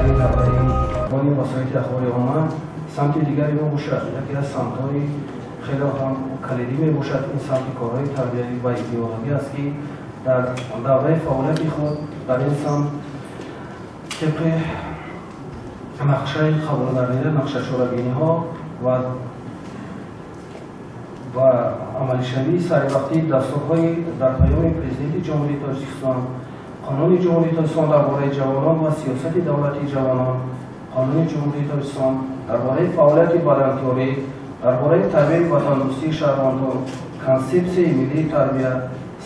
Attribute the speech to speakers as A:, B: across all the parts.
A: Дар ин давраи васоити ахбори омма самти дигари мо бошад, яке аз самтҳои хеле ҳам калидӣ мебошад, ин самти корҳои тарбиявӣ ва идеологӣ аст, ки дар давраи фаъолияти худ дар ин самт тибқи нақшаи қабулгардида нақшачорабиниҳо ва амалишавии саривақтии дастурҳои дар паёми Президенти Ҷумҳурии Тоҷикистон, Қонуни Ҷумҳурии Тоҷикистон дар бораи ҷавонон ва сиёсати давлатии ҷавонон, Қонуни Ҷумҳурии Тоҷикистон дар бораи фаъолияти волонтёрӣ, дар бораи тарбияи ватандӯстии шаҳрвандон, консепсияи миллии тарбия,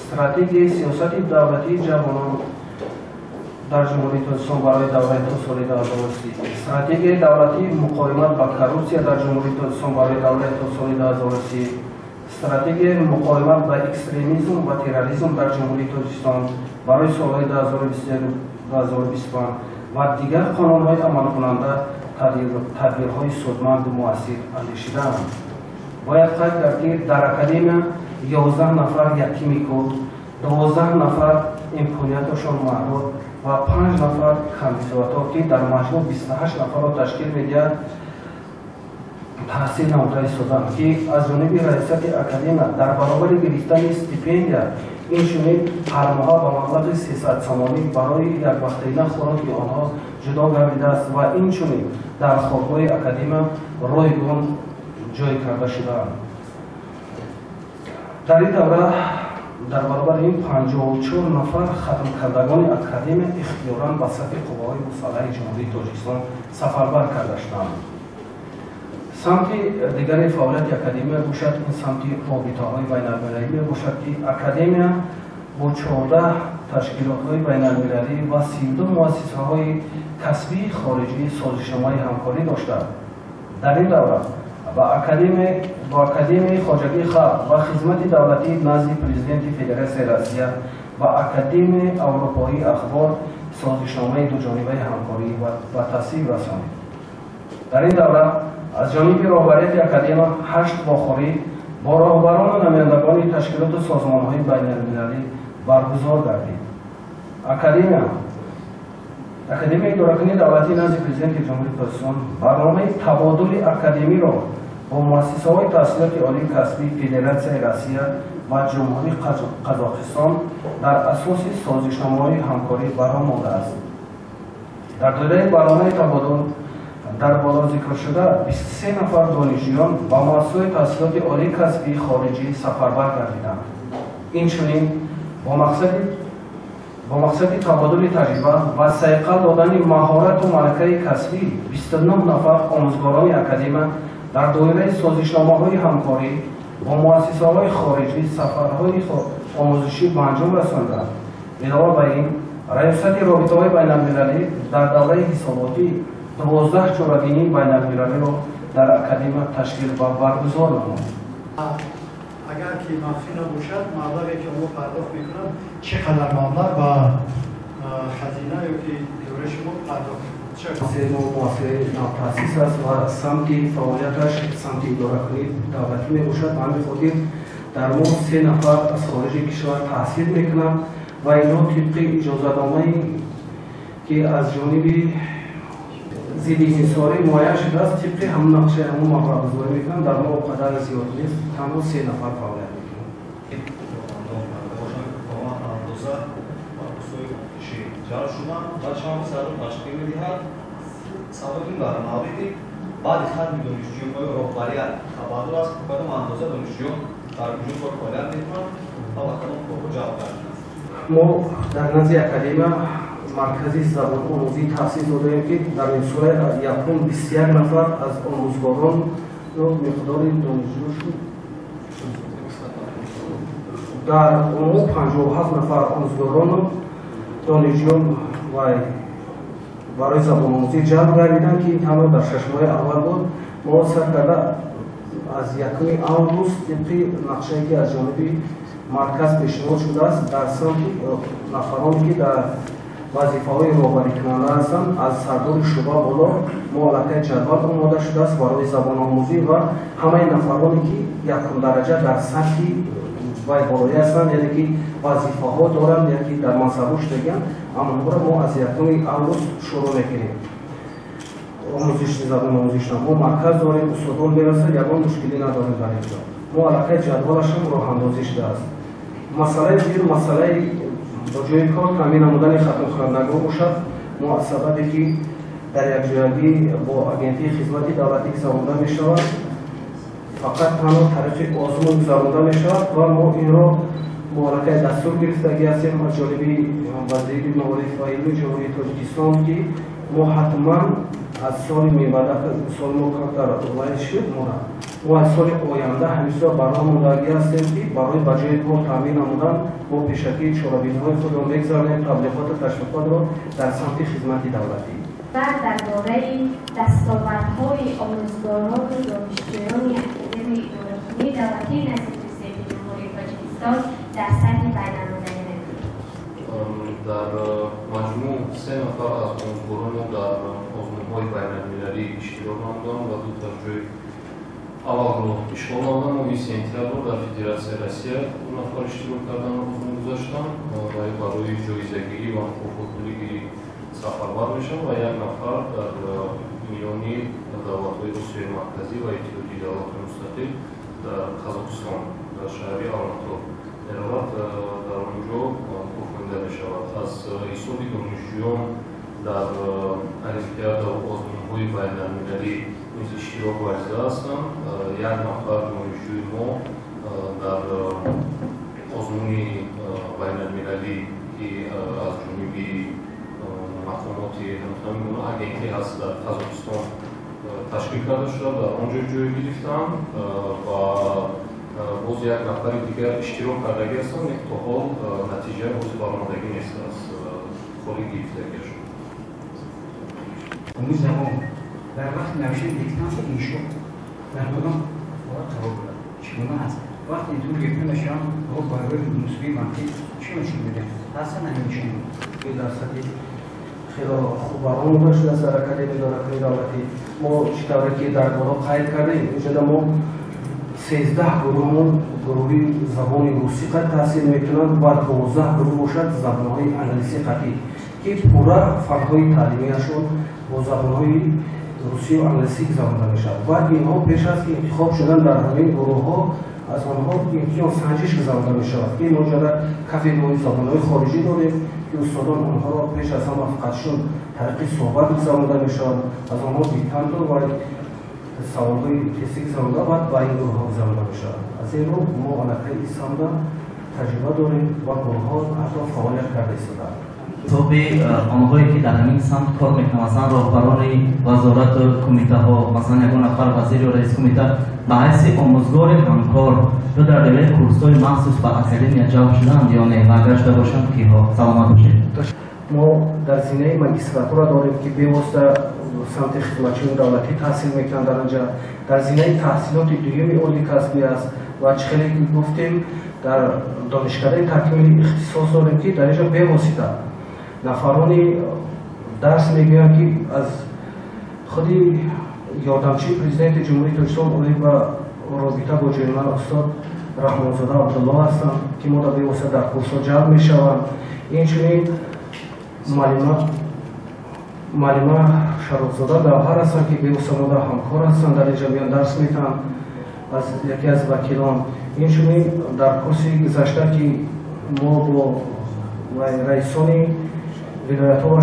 A: стратегияи сиёсати давлатии ҷавонон дар Ҷумҳурии Тоҷикистон барои давраи то соли 2030, стратегияи давлатии муқовимат ба коррупсия дар Ҷумҳурии Тоҷикистон барои давраи то соли 2030, стратегияи муқовимат ба экстремизм ва терроризм дар Ҷумҳурии Тоҷикистон барои солҳои 2021-2025 ва дигар қонунҳои амалкунанда тадбирҳои судманду муассир андешидаанд. Бояд қайд кард, ки дар академия 11 нафар ятими кул, 12 нафар имконияташон маҳдуд ва 5 нафар камбизоатҳо, ки дар маҷмӯъ 28 нафарро ташкил медиҳад, таҳсил намуда истоданд, ки аз ҷониби раисати академия дар баробари гирифтани стипендия инчунин ҳар моҳа ба маблағи 300 сомонӣ барои яквақтаина хӯроки онҳо ҷудо гардидааст ва инчунин дар хобгоҳи академия ройгон ҷой карда шудаанд. Дар ин давра дар баробари ин 54 нафар хатмкардагони академия ихтиёран ба сафи қувваҳои мусаллаҳи Ҷумҳурии Тоҷикистон сафарбар карда шуданд. Самти дигари фаъолияти академия бошад, ин самти робитаҳои байналмилалӣ мебошад, ки академия бо 14 ташкилотҳои байналмилалӣ ва 32 муассисаҳои касбии хориҷӣ созишномаи ҳамкорӣ доштанд. Дар ин давра ба Академияи хоҷагии халқ ва хизмати давлатӣ назди Президенти Федератсияи Россия ва Академияи Аврупоии ахбор созишномаи дуҷонибаи ҳамкорӣ ба тасвиб расонид. Дар ин давра аз ҷониби роҳбарияти академия 8 вохӯрӣ бо роҳбарону намояндагони ташкилоту созмонҳои байналмилалӣ баргузор гардид. Академияи идоракунии давлатии назди Президенти Ҷумҳурии Тоҷикистон барномаи табодули академиро бо муассисаҳои таҳсилоти олии касбии Федератсияи Россия ва Ҷумҳурии Қазоқистон дар асоси созишномаҳои ҳамкорӣ бароҳ мондааст. Дар доираи барномаи табодул дар боло зикршуда 23 нафар донишҷӯён ба муассисаҳои таҳсилоти олии касбии хориҷӣ сафарбар гардиданд. Инчунин бо мақсади табодули таҷриба ва сайқал додани маҳорату малакаи касбӣ 29 нафар омӯзгорони академия дар доираи созишномаҳои ҳамкорӣ бо муассисаҳои хориҷӣ сафарҳои омӯзишӣ ба анҷом расонданд. Илова ба ин, раёсати робитаҳои байналмилалӣ дар давраи ҳисоботӣ 12 чорабинии байналмилалиро дар академия ташкил ва баргузор намуд.
B: Агар ки махфӣ набошад, маблағе ки онҳо пардохт мекунанд, чӣ қадар маблағ ба хазина ё ки идораи шумо пардохт?
A: Муассисаи навтаъсис аст ва самти фаъолияташ самти идоракунии давлатӣ мебошад. Ба ҳамин хотир дар мо 3 нафар аз хориҷи кишвар таҳсил мекунанд ва инҳо тибқи иҷозатномае ки аз ҷониби зидди инҳисорӣ муайян шудааст, тибқи ҳамон нақшаи ҳамон маблағгузорӣ мекунанд. Дар мо он қадар зиёд нест, танҳо 3 нафар фаъолият мекунанд.
C: Андоза ба курсҳои омӯзишӣ ҷалб шуданд ва чанд сарро ташкил медиҳад. Саволи дар мавриди баъди хатми донишҷӯён оё роҳбарият хабардор аст, кадом андоза донишҷӯён дар куҷо кор фаъолият мекунанд ва ба кадом корҳо ҷалб гардиданд?
A: Мо дар назди академия маркази забономӯзӣ таъсис додаем, ки дар ин соли якум 21 нафар аз омӯзгорон миқдори донишҷӯ шуд. Дар умум 57 нафар омӯзгорону донишҷӯён барои забономӯзӣ ҷалб гардиданд, ки ин танҳо дар 6 моҳи аввал буд. Мо сар карда аз 1 август тибқи нақшае ки аз ҷониби марказ пешниҳод шудааст, дар самти нафароне ки дар вазифаҳои роҳбарикунанда ҳастанд, аз сардори шӯъба боло мо аллакай ҷадвал омода шудааст барои забономӯзӣ ва ҳамаи нафароне ки якумдараҷа дар сатҳи вай болоӣ ҳастанд, яъне ки вазифаҳо доранд, яъне ки дар мансабҳо шудагианд, амонҳоро мо аз 1 август шурӯъ мекунем. омӯзиши забономӯзиш. Мо марказ дорем, устодон мерасад, ягон мушкилӣ надорем дар ин ҷо. Мо аллакай ҷадвалашам роҳандозӣ шудааст. Масъалаи дигар, масъалаи бо ҷои кор таъмин намудани хатмкунандагон бошад. Мо аз сабабе ки дар якҷоягӣ бо агентии хизмати давлатӣ гузаронда мешавад, фақат танҳо тариқи озмун гузаронда мешавад ва мо инро бо аллакай дастур гирифтагӣ ҳастем аз ҷониби вазири маориф ва илми Ҷумҳурии Тоҷикистон, ки мо ҳатман аз соли мебаъда, соли мо камтар вай шуд, мо аз соли оянда ҳамеша барнома мондагӣ ҳастем, ки барои ба ҷои кор таъмин намудан мо пешакии чорабиниҳои худро мегузаронем, таблиғоту ташвиқотро дар самти хизмати давлатӣ.
D: Ва дар бораи дастовардҳои омӯзгорону донишҷӯёни Академияи идоракунии давлатии назди Президенти Ҷумҳурии Тоҷикистон дар сатҳи байналмилалӣ мегӯед.
E: Дар маҷмӯъ 3 нафар аз омӯзгороно дар озмунҳои байналмилалӣ иштирок намуданд ва 2 та ҷои аввалро ишғол намуданд. Моҳи сентябр дар Федератсияи Россия 2 нафар иштирок карданд, озмун гузаштанд ва барои ҷоизагирӣ ва мукофотпулигирӣ сафарбар мешаванд ва 1 нафар дар миёни давлатҳои Осиёи Марказӣ ва Иттиҳоди Давлатҳои Мустақил дар Қазоқистон, дар шаҳри Алмато меравад, дар он ҷо мукофонида мешавад. Аз ҳисоби донишҷӯён дар олимпиада ва озмунҳои байналмилалӣ низ иштирок варзида ҳастанд. 1 нафар донишҷӯи мо дар озмуни байналмилалӣ, ки аз ҷониби мақомоти агентӣ ҳаст дар Қазоқистон ташкил карда шуда, дар он ҷо ҷой гирифтанд ва боз 1 нафари дигар иштирок кардагӣ ҳастанд, лекин то ҳол натиҷа боз баромадагӣ нест аз холи гирифтагиашон.
F: Омӯзи забон дар вақти навиштани диктант иншо дар кадом ҳолат қарор дорад? Чӣ гуна аст? Вақте имтиҳон гирифта мешаванд, бо барои мусбии манфӣ чӣ нишон медиҳанд? Ҳастанд ҳамин нишон?
A: Дар сатҳи хеле хуб баромада шудааст дар Академияи идоракунии давлатӣ. Мо чӣ тавре ки дар боло қайд кардем, инҷода мо 13 гурӯҳмон гурӯҳи забони русӣ қад таҳсил мекунанд ва 12 гурӯҳ бошад забонҳои англисӣ қатӣ, ки пурра фанҳои таълимияшон бо забонҳои русию англисӣ гузаронда мешавад ва инҳо пеш аз интихоб шудан дар ҳамин гурӯҳҳо аз онҳо имтиҳон санҷиш гузаронда мешавад, ки мо ҷода кафедраҳои забонҳои хориҷӣ дорем, ки устодон онҳоро пеш аз ҳама фақатшон тариқи суҳбат гузаронда мешавад, аз онҳо диктантро ва саволҳои тестӣ гузаронда баъд ба ин гурӯҳҳо гузаронда мешавад. Аз ин рӯ мо аллакай ин самта таҷриба дорем ва гурӯҳҳо ҳатто фаъолият карда истодаанд.
G: Ҳисоби онҳое ки дар ҳамин самт кор мекунанд, масалан роҳбарони вазорату кумитаҳо, масалан ягон нафар вазир ё раиси кумита ба ҳайси омӯзгори ҳамкор ё дар доираи курсҳои махсус ба академия ҷалб шуданд ё не, ва агар шуда бошанд киҳо? Саломат бошед.
A: Мо дар зинаи магистратура дорем, ки бевосита самти хизматчиёни давлатӣ таҳсил мекунанд дар инҷа. Дар зинаи таҳсилоти дуюми олии касбӣ аст ва чӣ хеле гуфтем, дар донишкадаи такмили ихтисос дорем, ки дар инҷо бевосита нафарони дарс мегӯянд, ки аз худи ёрдамчии президенти Ҷумҳурии Тоҷикистон оид ба робита бо ҷомеа устод Раҳмонзода Абдулло ҳастанд, ки мо дар бевосита дар курсҳо ҷалб мешаванд. Инчунин муаллима Шарофзода Гавҳар ҳастанд, ки бевосита мо дар ҳамкор ҳастанд, дар инҷо меянд дарс метаҳанд аз яке аз вакилон. Инчунин дар курси гузашта, ки мо бо раисони вилоятҳо ва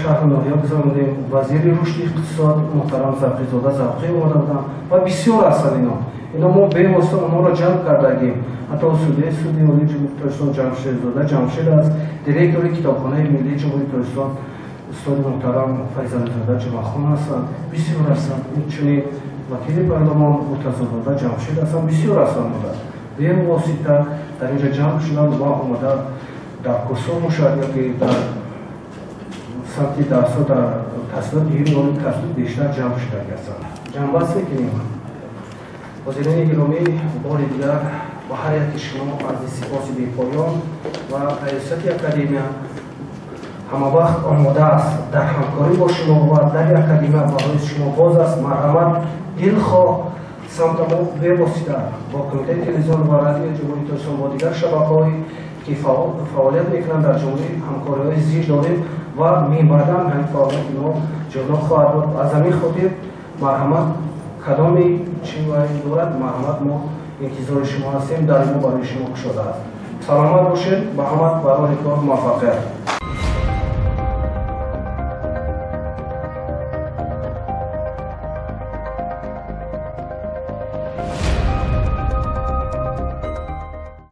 A: шаҳру ноҳия гузарондем, вазири рушди иқтисод муҳтарам Завқизода Завқӣ омада буданд ва бисёр ҳастанд ино. Ино мо бевосита онҳоро ҷалб кардагим. Ҳатто судяи суди олии Ҷумҳурии Тоҷикистон Ҷамшедзода Ҷамшед аст, директори китобхонаи миллии Ҷумҳурии Тоҷикистон устоди муҳтарам Файзализода Ҷумъахон ҳастанд, бисёр ҳастанд. Инчунин вакили парлумон Муртазозода Ҷамшед ҳастанд, бисёр ҳастанд. Бевосита дар инҷо ҷамъ шуданд ва омада дар курсҳо бошад ё ки дар самти дарсҳо дар таҳсилоти дуюми олии касбӣ бештар ҷамъ шудагӣ ҳастанд. Ҷамъбаст мекунем. Ҳозирони гиромӣ, бори дигар ба ҳар яки шумо арзи сипоси бепоён ва раёсати академия ҳамавақт омода аст дар ҳамкорӣ бо шумо ва дари академия барои шумо боз аст. Марҳамат, дилхоҳ самта мо бевосита бо Кумитаи телевизион ва радиои Ҷумҳурии Тоҷикистон, бо дигар шабакаҳое ки фаъолият мекунанд дар ҷумҳурӣ ҳамкориҳои зич дорем ва минбаъдан ҳамин фаъолияти мо ҷонон хоҳад буд. Аз ҳамин хотир марҳамат, кадоми чӣ дорад, марҳамат, мо интизори шумо ҳастем, дари мо барои шумо кушода аст. Саломат бошед, ба ҳамат барори кор муваффақият.